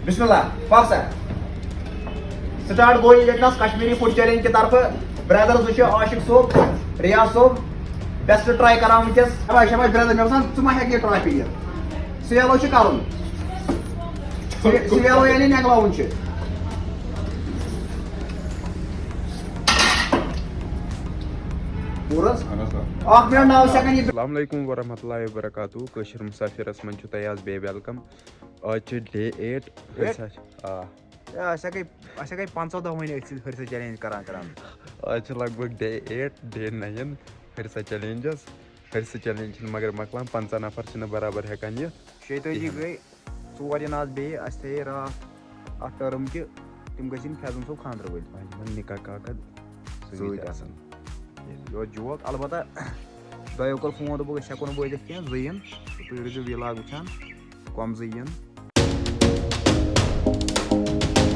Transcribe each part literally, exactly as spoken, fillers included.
بسم اللہ، پکھ سا۔ سٹارٹ گوٚو ییٚتہِ نس کشمیری فوڈ چیلنج کہِ طرفہٕ۔ برادر زٕ چھِ عاشق صٲب، ریاض صٲب، بیسٹ ٹراے کران وٕنکیٚس۔ شاباش، شاباش برادر، مےٚ باسان ژٕ ما ہیٚکھ یہِ ٹرافی نِتھ۔ سُہ یَلو چھُ کرُن۔ سُہ، سُہ یَلو یعنی نٮ۪گلاوُن چھُ۔ پوٗرٕ حظ؟ اہن حظ، آ۔ اکھ منٹ، نو سیکنڈ، یہِ السلام علیکم ورحمۃ اللہ وبرکاتہ۔ کٲشِر مسافرس منٛز چھُ تۄہہِ آز بیٚیہِ ویلکم۔ آز چھِ ڈے ایٹ۔ ایٹ؟ أسۍ حظ چھِ، آ۔ یا، أسۍ ہا گٔے، أسۍ ہا گٔے پنٛژاہ دۄہ وۄنۍ أتھۍ سۭتۍ ہرسہٕ چیلنج کران کران۔ آز چھِ لگ بگ ڈے ایٹ، ڈے ناین ہرسہٕ چیلنجس۔ ہرسہٕ چیلنج چھِنہٕ مگر مۄکلان، پنٛژاہ نفر چھِنہٕ برابر ہٮ۪کان یِتھ۔ شیٚیہِ تٲجی کِہیٖنۍ۔ گٔے، ژور دِن آز بیٚیہِ، اَسہِ تھٲیے راتھ اَتھ ٹٔرٕم کہِ تِم گٔژھۍ یِنۍ فیضن صٲب خانٛدرٕ وٲلۍ۔ آ، یِمن نکاح کاکد سۭتۍ سۭتۍ آسان۔ آسان۔ یہِ اوس جوک، البتہ دۄیو کوٚر فون، دوٚپُکھ أسۍ ہٮ۪کو نہٕ وٲتِتھ کینٛہہ، زٕ یِن، تُہۍ روٗزِو ولاگ وٕچھان، کۄم زٕ یِن۔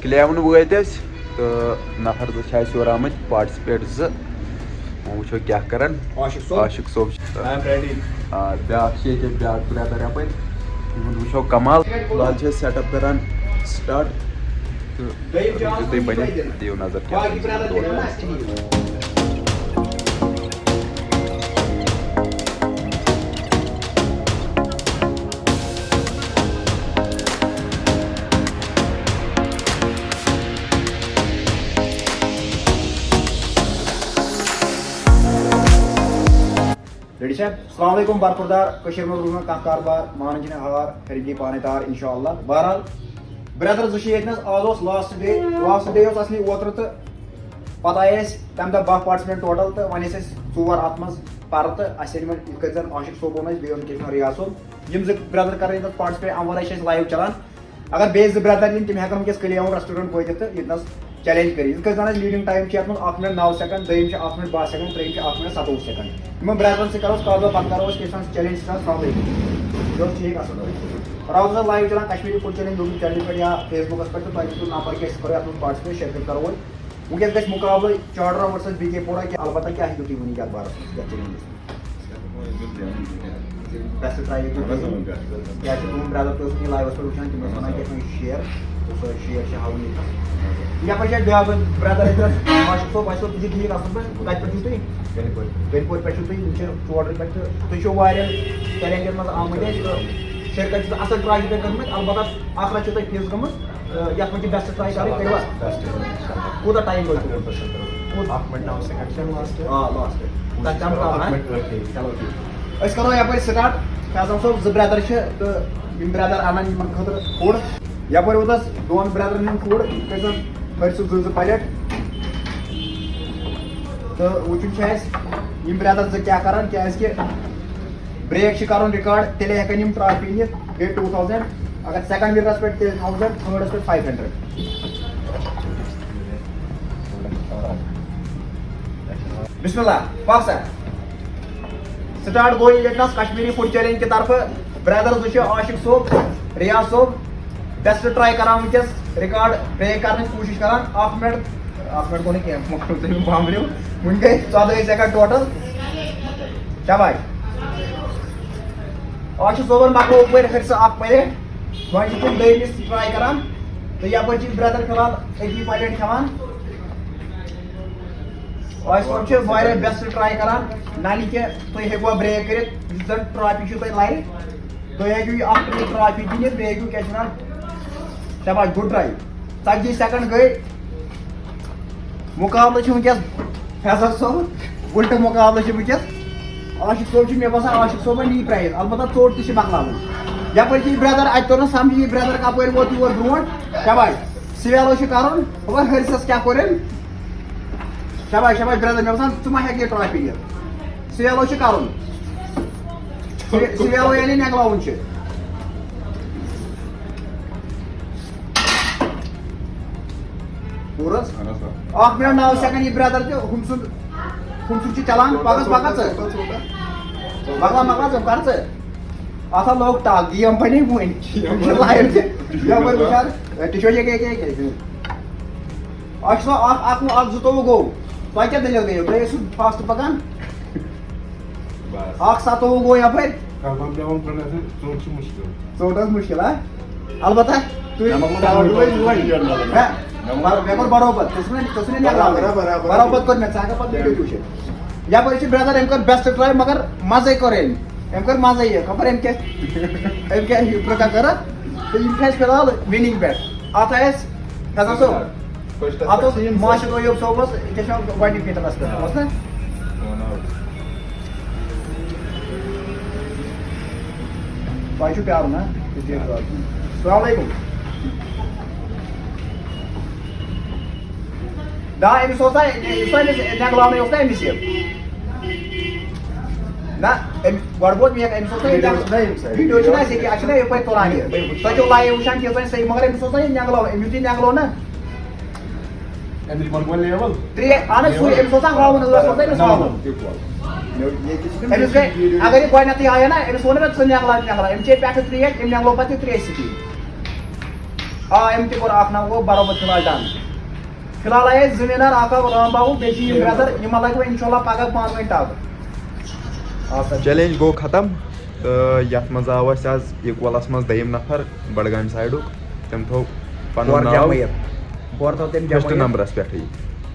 کلیون وٲتۍ أسۍ تہٕ نفر زٕ چھِ اَسہِ یورٕ آمٕتۍ، پارٹسپیٹ زٕ۔ وۄنۍ وٕچھو کیٛاہ کرن۔ عاشق صٲب۔ عاشق صٲب چھِ۔ I am ready۔ آ، بیٛاکھ چھِ ییٚتہِ بیٛاکھ برادر یپٲرۍ، یِہُنٛد وٕچھو کمال۔ فی الحال چھِ أسۍ سیٹ اپ کران سٹارٹ تہٕ دوٚیِم چھِ آز یُتھُے بَنہِ، تُہۍ دِیِو نظر کیٛاہ باقٕے برادر تہِ چھِ اَسہِ نِش۔ ریڈی صاحب، السلام علیکم، برخوردار، کٔشیٖرِ منٛز روٗد نہٕ کانٛہہ کاربار، مانان چھِنہٕ ہار، پھِرِ گٔے پانے تار، انشاءاللہ۔ بہرحال، برادر زٕ چھِ ییٚتہِ نَس، آز اوس لاسٹ ڈے، لاسٹ ڈے اوس اصلی اوترٕ تہٕ پتہٕ آیہِ اَسہِ تَمہِ دۄہ باہ پارٹسپینٹ ٹوٹل تہٕ وۄنۍ ٲسۍ أسۍ ژور اَتھ منٛز پَرٕ تہٕ اَسہِ أنۍ وۄنۍ یِتھ کٔنۍ زَن عاشق صٲب ووٚن اَسہِ، بیٚیہِ اوٚن کِرشن ریاض صٲب، یِم زٕ برادر کَرٕنۍ ییٚتہِ نَس پارٹسپینٹ، اَمہِ وَرٲے چھِ اَسہِ لایِو چَلان۔ اگر بیٚیہِ زٕ برادر یِن، تِم ہٮ۪کن وٕنکیٚس کلیون ریسٹورنٹ وٲتِتھ تہٕ ییٚتہِ نس چیلنج کٔرِتھ۔ یِتھ کٔنۍ زن اَسہِ لیڈنگ ٹایم چھُ یَتھ منٛز اکھ منٹ نو سیکنڈ، دوٚیِم چھُ اکھ منٹ باہ سیکنڈ، ترٛیٚیِم چھُ اکھ منٹ ستووُہ سیکنڈ۔ یِمن برادرن سۭتۍ کرو أسۍ کتھ باتھ، پتہٕ کرو أسۍ کیٛاہ چھِ چیلنج سٹارٹ۔ السلام علیکم۔ یہِ اوس ٹھیٖک اصل پٲٹھۍ۔ راوُز حظ لایِو چلان کشمیٖری فوڈ چیلنج یوٗٹیوب چینلہِ پٮ۪ٹھ یا فیس بُکس پٮ۪ٹھ تہٕ تۄہہِ دیُتوٕ نمبر کیٛاہ، أسۍ کرو یَتھ منٛز پارٹسپیٹ، شرکت کرو وۄنۍ۔ وٕنکیٚس گژھِ مُقابلہٕ چاڈرا ورسز بی کے پورا، کہِ البتہ کیٛاہ ہیٚکِو تُہۍ ؤنِتھ یَتھ بارس منٛز، یَتھ چیلنجس منٛز؟ بیسٹ ٹراے ییٚتہِ۔ اہن حظ، اۭں، بیسٹ۔ کیٛازِ چھِ تُہُنٛد برادر تہِ اوس مےٚ لایوَس پٮ۪ٹھ وٕچھان، تِم ٲسۍ وَنان کیٛاہ تام شیر، تہٕ سُہ شیر چھِ ہاوُن ییٚتہِ۔ یَپٲرۍ چھِ اَسہِ بیٛاکھ برادر اَسہِ، عاشق صٲب، عاشق صٲب، تُہۍ چھِو ٹھیٖک اَصٕل پٲٹھۍ؟ کَتہِ پٮ۪ٹھ چھِو تُہۍ؟ بٮ۪نہِ پورِ۔ بٮ۪نہِ پورِ پٮ۪ٹھ چھِو تُہۍ، یِم چھِ ژوڈرِ پٮ۪ٹھ تہٕ تُہۍ چھِو واریاہَن چیلنجَن منٛز آمٕتۍ أسۍ تہٕ شرکت چھِ اَصٕل ٹراے چھِ تۄہہِ کٔرمٕژ، البتہ اَکھ لَچھ چھِ تۄہہِ فیٖس گٔمٕژ۔ تہٕ یَتھ منٛز چھِ بیسٹ ٹراے کَرٕنۍ، کٔرِو حظ۔ بیسٹ ٹراے، اِنشاءاللہ۔ کوٗتاہ ٹایم لوٚگ؟ ہنڈریڈ پٔرسنٹ کَرو۔ کوٗت؟ اَکھ مِنٹ نَو سیکنڈ چھِ لاسٹ۔ آ، لاسٹ۔ تَتھ چھِ اَکھ کَم کَم، ہا؟ مِنٹ ٲٹھ۔ چلو ٹھیٖک۔ أسۍ کَرو یَپٲرۍ سٹارٹ۔ فیضان صٲب، زٕ برٛدر چھِ تہٕ یِم برٛدر اَنَن یِمَن خٲطرٕ فُڈ۔ یَپٲرۍ ووت اَسہِ دۄن برٛدرَن ہُنٛد فُڈ، یِتھ کٔنۍ زَن ہٲرۍ سُہ زٕ زٕ پَلیٹ۔ تہٕ وٕچھُن چھُ اَسہِ یِم برٛدر زٕ کیٛاہ کَرَن، کیٛازِکہِ بریک چھِ کرُن ریکارڈ، تیٚلے ہٮ۪کن یِم ٹرافی نِتھ، گٔے ٹوٗ تھاوزنڈ۔ اگر سیکنڈ ونرس پٮ۪ٹھ، تیٚلہِ تھاوزنڈ، تھٲڈس پٮ۪ٹھ فایو ہنڈرڈ۔ بسم اللہ، پکھ سا۔ سٹارٹ گوٚو ییٚتہِ نس کشمیری فوڈ چیلنج کہِ طرفہٕ۔ برادر زٕ چھِ عاشق صٲب، ریاض صٲب، بیسٹ ٹراے کران وٕنکیٚس، ریکارڈ بریک کرنٕچ کوٗشش کران۔ اکھ منٹ، اکھ منٹ گوٚو نہٕ کینٛہہ، مۄکلیو تٔمۍ بامبریو۔ وٕنہِ گٔے ژۄدہے سیکنڈ ٹوٹل۔ شاباش۔ آز چھُ صٲبَن مۄکلوو اَپٲرۍ ہرسہٕ اَکھ پلیٹ۔ وۄنۍ چھِ تِم دوٚیمِس ٹراے کران۔ تہٕ یَپٲرۍ چھِ برٛدر فِلحال أکی پلیٹ کھٮ۪وان۔ آز صٲب چھِ واریاہ بیسٹ ٹراے کران۔ نہ نہِ کہِ تُہۍ ہیٚکوا بریک کٔرِتھ، یُس زَن ٹرافی چھُ تۄہہِ لَرِ۔ تُہۍ ہیٚکِو یہِ اَکھ ٹرافی تہِ نِتھ، بیٚیہِ ہیٚکِو کیٛاہ چھِ وَنان، شاباش، گُڈ ٹراے۔ ژتجی سیکنڈ گٔے۔ مُقابلہٕ چھُ وٕنکیٚس فیضان صٲب، اُلٹہٕ مُقابلہٕ چھُ وٕنکیٚس۔ عاشق صٲب چھُ، مےٚ باسان، عاشق صٲبَن نی پرایز، البتہ ژوٚٹ تہِ چھِ مۄکلاوٕنۍ۔ یَپٲرۍ چھِ یہِ برٛدر، اَتہِ توٚر نہٕ سَمجھی یہِ برٛدر کَپٲرۍ ووت یور برونٛٹھ۔ شاباش، سُہ یَلو چھُ کَرُن، خبر ہٲرسَس کیٛاہ کوٚرُن۔ شاباش، شاباش برٛدر، مےٚ باسان، ژٕ ما ہیٚکہٕ یہِ ٹرافی نِتھ۔ سُہ یَلو چھُ کَرُن۔ سُہ، سُہ یَلو یعنی نٮ۪گلاوُن چھُ۔ پوٗرٕ حظ؟ اہن حظ، آ۔ اکھ منٹ نو سیکنڈ، یہِ برٛدر تہِ، ہُم سُنٛد، ہُم سُنٛد چھُ چلان، پکس، پکس ژٕ۔ مۄکلا، مۄکلا ژٕ، کر ژٕ۔ اتھ ہا لوٚگ ٹل، گیم بنے وُنۍ۔ یپٲرۍ وٕچھان، یپٲرۍ وٕچھان۔ اے، تہِ چھُ یہِ کیٛاہ، کیٛاہ، کیٛاہ، کیٛاہ۔ اکھ چھُ اکھ، اکھ، اکھ زٕتووُہ گوٚو۔ تۄہہِ کیٛاہ دٔلیٖل گٔیو؟ تُہۍ ٲسِو فاسٹ پکان۔ بس۔ اکھ ستووُہ گوٚو یپٲرۍ۔ قدم پٮ۪وان گۄڈٕنٮ۪تھٕے، ژوٚٹ چھِ مُشکِل۔ ژوٚٹ ٲس مُشکِل، ہا؟ البتہ تُہۍ مےٚ مۄکلو تَوَے وۄنۍ وۄنۍ۔ وۄنۍ۔ مےٚ مےٚ کوٚر برابر، ژےٚ چھُنہ، ژےٚ چھُنہ مےٚ برابر، برابر، برابر۔ برابر کوٚر مےٚ، ژٕ ہٮ۪کھا پَتہٕ video وٕچھِتھ؟ یَپٲرۍ چھِ brother، أمۍ کٔر best try، مگر مَزَے کوٚر أمۍ۔ أمۍ کٔر مَزَے یہِ، خبر أمۍ کیٛاہ، أمۍ کیٛاہ یہِ ٹرٛکا کٔرٕکھ۔ تہٕ یِم چھِ اَسہِ فِلحال winning پٮ۪ٹھ۔ اَتھ آسہِ فیضان صٲب، first اَتھ اوس team ماشد ایوب صٲبَس، یہِ کیٛاہ چھِ وَنان، گۄڈٕنیُک ییٚتٮ۪ن اَسہِ پٮ۪ٹھ، اوس نہ؟ تۄہہِ چھُ پیارُن، ہا؟ السلام علیکم۔ دا، أمِس اوس نا، یُس نا أمِس نٮ۪نٛگلاونٕے اوس نا أمِس یہِ؟ نہ، أمۍ، گۄڈٕ ووت مےٚ، أمِس اوس نا یہِ video چھُنہ اَسہِ ییٚکیٛاہ، اَسہِ چھُنہ یِہوٚے تُلان یہِ۔ تۄہہِ چھُو live وٕچھان کینٛہہ، تۄہہِ صحیح، مگر أمِس اوس نا یہِ نٮ۪نٛگلاوُن، أمۍ یُتھ یہِ نٮ۪نٛگلو نا۔ أمِس بۄن بۄن level۔ ترٛےٚ، اَہَن حظ، سُے، أمِس اوس نا ہاوُن، ٲس اوس نا أمِس ہاوُن۔ أمِس گٔے، اگر یہِ گۄڈٕنٮ۪تھٕے آیہِ نا، أمِس ووٚن مےٚ، "ژٕ نٮ۪نٛگلاو، نٮ۪نٛگلاو۔" أمۍ چیٚیہِ پٮ۪ٹھٕ ترٛیش، أمۍ نٮ۪نٛگلو پَتہٕ یہِ ترٛیشہِ سۭتی۔ آ، أمۍ تہِ کوٚر اَکھ نمبر، گوٚو برابر فِلحال done۔ فِلحال آیہِ اَسہِ زٕ winner، اَکھ آو رام بابو، بیٚیہِ چھِ یِم brother، یِمَن لَگہِ وۄنۍ اِنشاءاللہ پَگاہ پانہٕ ؤنۍ ٹَگ۔ آ سَر۔ Challenge گوٚو ختم تہٕ یَتھ منٛز آو اَسہِ آز equalس منٛز دوٚیِم نفر بڈگامہِ sideُک۔ تٔمۍ تھوٚو پنُن کورٕ ناو جمٲعت۔ کورٕ تھوٚو تٔمۍ first جمٲعت۔ Numberس پٮ۪ٹھٕے۔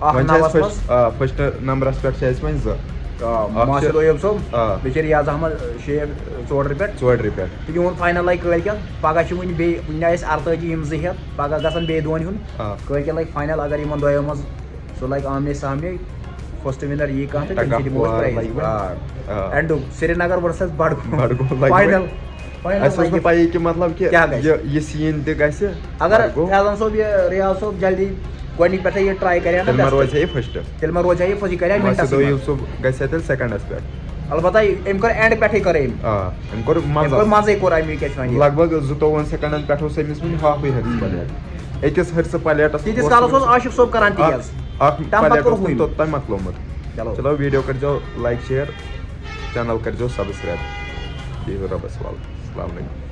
اکھ وۄنۍ چھِ اَسہِ نَوَس first، منٛز۔ آ، first numberس پٮ۪ٹھ چھِ اَسہِ وۄنۍ زٕ۔ آ، اکھ چھِ ماسِر عیوب صٲب، آ۔ بیٚیہِ چھِ ریاض احمد، آ، شیخ ژورِ پٮ۪ٹھ۔ ژورِ پٮ۪ٹھ۔ تہٕ یِہُنٛد final لگہِ کٲلۍکٮ۪تھ۔ پگاہ چھِ وٕنہِ بیٚیہِ، وٕنہِ آسہِ اَرتٲجی یِم زٕ ہٮ۪تھ، پگاہ گژھن بیٚیہِ دۄن ہُنٛد۔ آ۔ کٲلۍکٮ۪تھ لگہِ final، اگر یِمن دۄیو منٛز سُہ لگہِ آمنے سامنے، first winner یی کانٛہہ تہٕ تَمہِ سۭتۍ دِمو أسۍ prize۔ آ، آ۔ Endُک سرینگر versus بڈگوم۔ بڈگوم لگہِ final۔ وۄنۍ۔ Final اَسہِ اوس لگہِ۔ نہٕ پَیی کہِ مطلب کہِ کیٛاہ گژھِ؟ یہِ، یہِ scene تہِ گژھِ۔ اگر بڈگوم۔ فیضان صٲب یہِ ریاض صٲب جلدی گۄڈٕنِکۍ پٮ۪ٹھَے یہِ try کرِ ہا نا تیٚلہِ ما best۔ روزِ ہے یہِ first؟ تیٚلہِ ما روزِ ہا یہِ first؟ یہِ کرِ ہا ماسِر minutس منٛز۔ دویِل صٲب گژھِ ہا تیٚلہِ secondس پٮ۪ٹھ۔ البتہ أمۍ کٔر end پٮ۪ٹھٕے کٔر أمۍ۔ آ، أمۍ کوٚر أمۍ منٛزَس۔ کٔر منٛزَے کوٚر أمۍ یہِ کیٛاہ چھِ وَنان یہِ؟ لگ بگ زٕتووُہَن secondن پٮ۪ٹھ اوس أمِس وٕنہِ halfway ہرٕژ پلیٹ۔ أکِس ہرٕژٕ پلیٹس تیٖتِس اوس کالس اوس أمِس عاشق صٲب کران اکھ، تیز۔ اکھ تَمہِ پتہٕ پلیٹ کوٚر اوس تٔمۍ ہُم۔ توٚتام مۄکلومُت۔ چلو۔ چلو، video کٔرۍزیو like، share، channel کٔرۍزیو subscribe۔ بِہِو رۄبَس حوالہٕ۔ السلام علیکم۔